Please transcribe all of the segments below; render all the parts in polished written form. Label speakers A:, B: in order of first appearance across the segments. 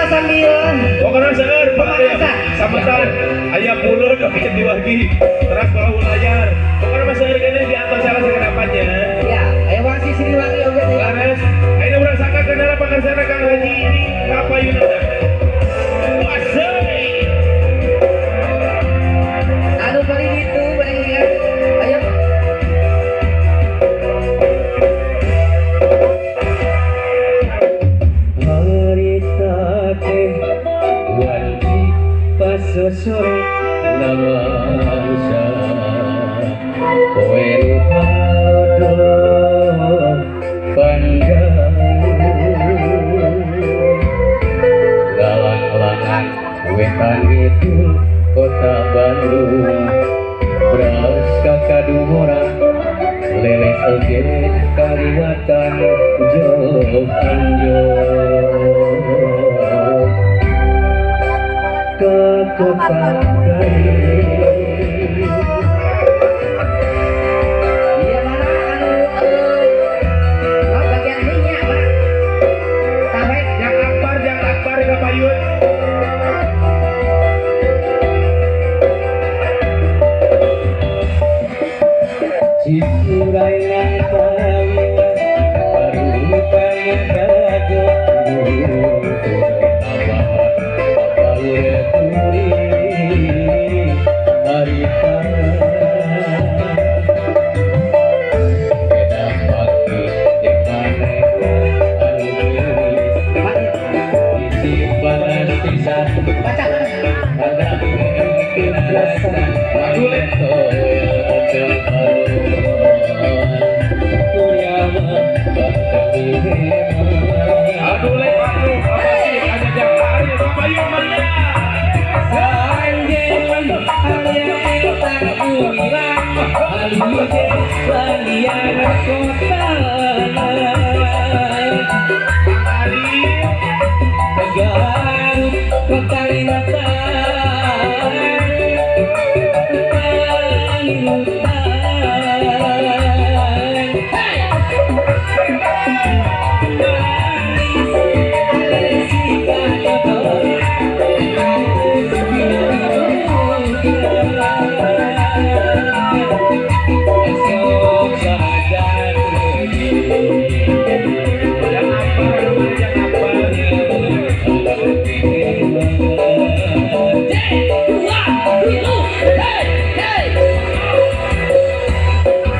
A: kita sambil
B: Pokoknya seueur
A: pemanasan.
B: Sametan aya pulur ke diwagi teras perahu layar. Pokoknya mah seueur keneh di atas salah sakedapnya.
A: Ya, aya Wangsi Siliwangi oge teh.
B: Laras, ayeuna urang sangka kendala pangarsana Kang Haji ini kapayunana. Wasai.
A: Anu paling itu paling ingat. Ayo.
C: Harita teh wanci pasosore nawangsa kowe halodo panjang lalang-langan wetan itu kota Bandung beras kakadumora leles oge kaliwatan jog anjog ke kota Garut.
A: Iya mana anu oh, bagian ininya Pak. Sampai
B: Jang Akbar kapayun.
C: Cikuray nang tawi baru pengen
A: baca.
B: Aduh le aduh apa sih ada Jang Ari kapayun Maria. Kang Ari Jang Akbar Jang Akbar.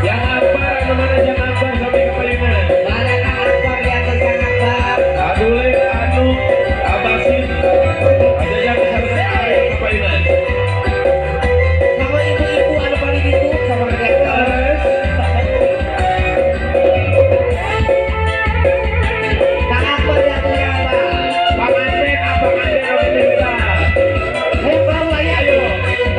B: Jang Akbar anu mana Jang Akbar sampai kapayunna.
A: Mana Kang Akbar di atas Kang Akbar.
B: Aduh le anu abasin ada yang sareng Ari kapayunna.
A: Sama ibu-ibu anu paling itu sama rektor.
B: Laras.
A: Kang Akbar di atas Kang Akbar.
B: Panganten abang anden abang kita.
A: Ayo perahu layar.
B: Ayo.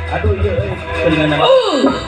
B: Aduh iya, telinga nama.